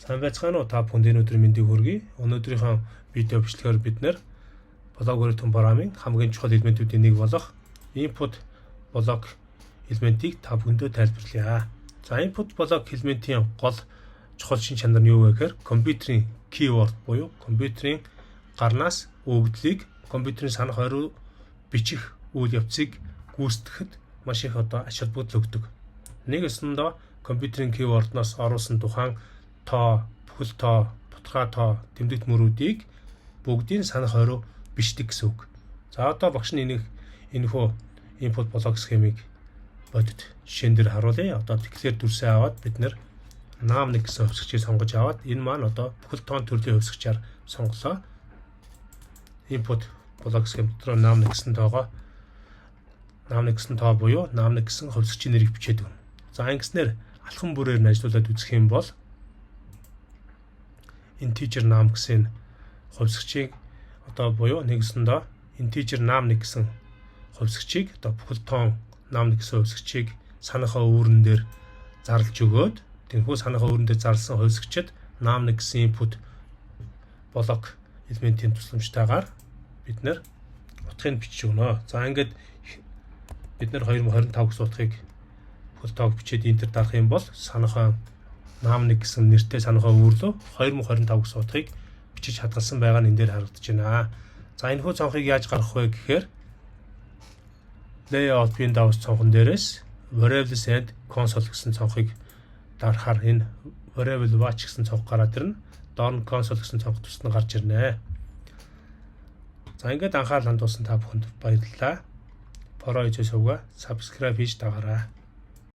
Сайн байцгаана уу, та бүхэнд энэ өдрийн мэндийг хүргэе. Өнөөдрийнхөө видео бичлэгээр бид нар Flowgorithm програмын хамгийн чухал элементүүдийн нэг болох input block элементийг та бүхэндээ тайлбарлая. За, input block элементийн гол чухал шин чанар нь юу вэ гэхээр компьютерийн keyboard буюу компьютерийн гарнаас өгөгдлийг компьютерийн санах ойруу бичих үйл явцыг гүйцэтгэхэд маш их одоо ач холбогдол өгдөг. Нэг ёсондоо компьютерийн keyboard-ноос оруулсан тухайн тоо, бүхэл тоо, бутархай тоо, тэмдэгт мөрүүдийг бүгдийг санах ойруу бичдэг гэсэн үг. За, одоо багш нь энийг энэхүү input block схемийг бодит жишээн дээр харуулъя. Одоо тэгэхээр дүрсээ аваад бид нар num 1 гэсэн хувьсгчийг сонгож аваад энэ маань одоо бүхэл тоон төрлийн хувьсгчаар сонголоо. Input block схем дотор num 1 гэсэн тоогоо, num 1 гэсэн тоо буюу num 1 гэсэн хувьсгчийн нэрийг бичээд өгнө. За, ингэснээр алхам бүрээр нь ажиллуулад үзэх юм бол integer num гэсэн хувьсгчийг одоо буюу нэгсэндээ integer num 1 гэсэн хувьсгчийг, одоо бүхэл тоон num 1 гэсэн хувьсгчийг санахаа үүрэн дээр зарлж өгөөд, тэрхүү санахаа үүрэн дээр зарласан хувьсгчид num 1 гэсэн input block элементийн тусламжтайгаар бид нар утгыг бичиж өгнө. За, ингээд бид нар 2025 гэсэн утгыг, бүхэл тоог бичээд enter дарах юм бол санахаа num 1 гэсэн нэртэй санахаа үүрлөө 2025 гэсэн утгыг бичиж хадгалсан байгаа нь энэ дээр харагдаж байна. За, энэхүү цонхыг яаж гаргах вэ гэхээр Layout Windows цонхон дээрээс Variables and Console гэсэн цонхыг дарахаар энэ Variable Watch гэсэн цонх гараад ирнэ. Доор нь Console гэсэн цонх тусад нь гарч ирнэ. За, ингээд анхаарал хандуулсан та бүхэнд баярлалаа. Pro сувгаа subscribe хийж дагаарай.